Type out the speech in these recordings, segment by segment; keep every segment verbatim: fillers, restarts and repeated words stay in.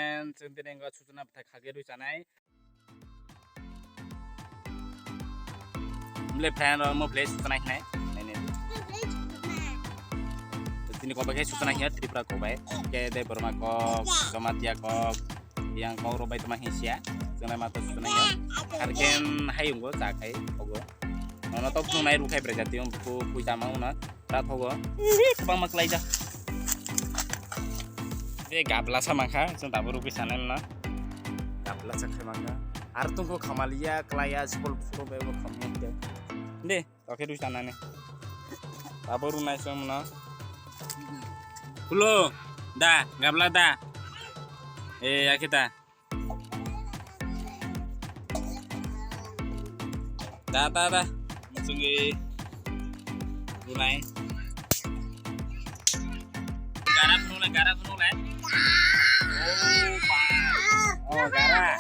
Friends, chwng tini wngkha suchuna bwthai khagwi rwi chanai. Bwle friend, omo bwle suchuna hinai. Naini. Tini kobai khe suchuna hiya Tripura kobai. Ke Debbarma kok, Jamatia kok, yang kok rok bai tongma hinsiya. Chwnglai ma to suchuna hiya. Harken hai ungo cha khai ogo. Nono to phunai rukhai bre jati buku puja ma una. Ta thogo. Kwbangma kwlaijak. Be gabla sa mankha, chwng tabuk rugwi sanai mano. Gabla sa khai mankha. Ar tungkho khamaliya, kwlaiya, sipol phuro be bo khamya. De, toke rwi sanani. Tabuk runai chwng mano. Kulo, da, gabla da. E, akita. Da, da, da. Muchungwi runai. Gara phunukle, gara phunukle. Oh, ma. Oh, gara.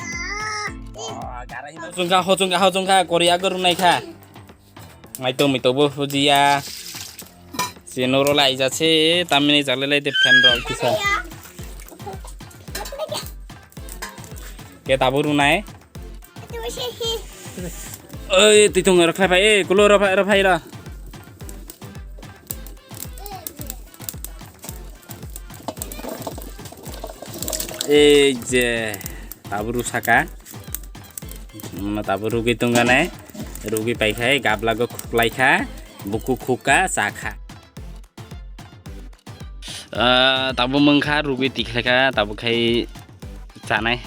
Oh, gara hima. Hochungkha, hochungkha, hochungkha. Kori agor runai kha. Maito mito bo hujiya. Sino rw lai jase, tamini jalai lai de fan rok kisa. Ke tabuk runai. Oi, twitung rok khai phai, eh, kulo rok phai, rok phai rok. Ei je, tabuk rw saka. Mano tabuk rugwi tongganai. Rugwi paikhai, gablago khuklaikha, buku khukha, chakha. Ah, tabuk mungkha, rugwi tikhlaikha, tabuk khai chanai.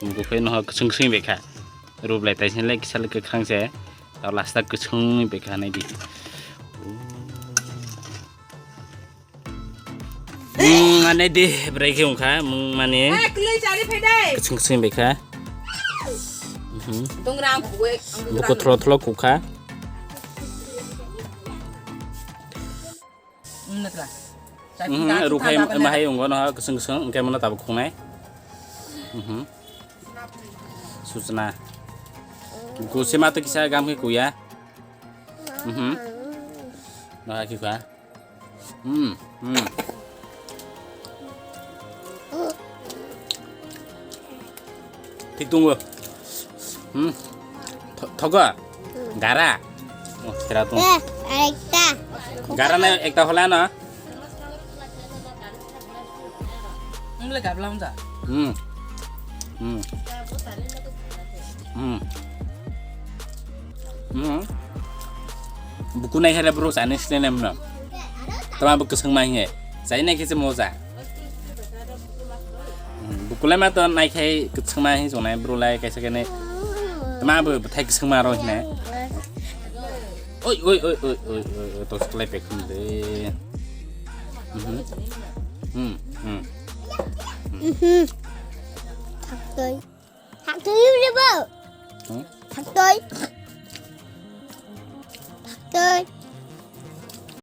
Buku khai noho kwchwng kwchwng baikha. Rublai taising le kisa le kwkhwrang se. Tao last ta kwchwng baikha naidi. Hmm, ane di, bwrwi khe wngkha, mung mani. Eh, kwlwi chari phai dai. Kwchwng kwchwng baikha. Mhm. Dong rang kuwe, ang dong rang. Buku thlo thlo kukha. Hmm, nakla. Mhm, rukhai mahai wngkha no, kwchwng kwchwng, hwnkhe mano tabuk khungnai. Mhm. Suchna. Kusi ma to kisa gam khe kuya. Mhm. Nah, kisa. Hmm, hmm. Thik tongo. Hmm. Tho-, thogo. Gara. Oh, sera tung. Eh, ekta. Gara na ekta hola na. Ang le gabla unta. Hmm. Hmm. Hmm. Hmm. Buku nai hera bro sani sini nem no. Tama buku sengma hinge. Sai nai kese moja. Hmm. Buku lai ma to nai khai sengma hin sonai bro lai kaisa kene. Tama bu bethai sengma ro hine. Oi, oi, oi, oi, oi, oi, oi, to seklai pek de. Mhm. Hmm, hmm. Mhm. Thaktoi. Thaktoi le bo. Hmm? Thaktoi. Thaktoi.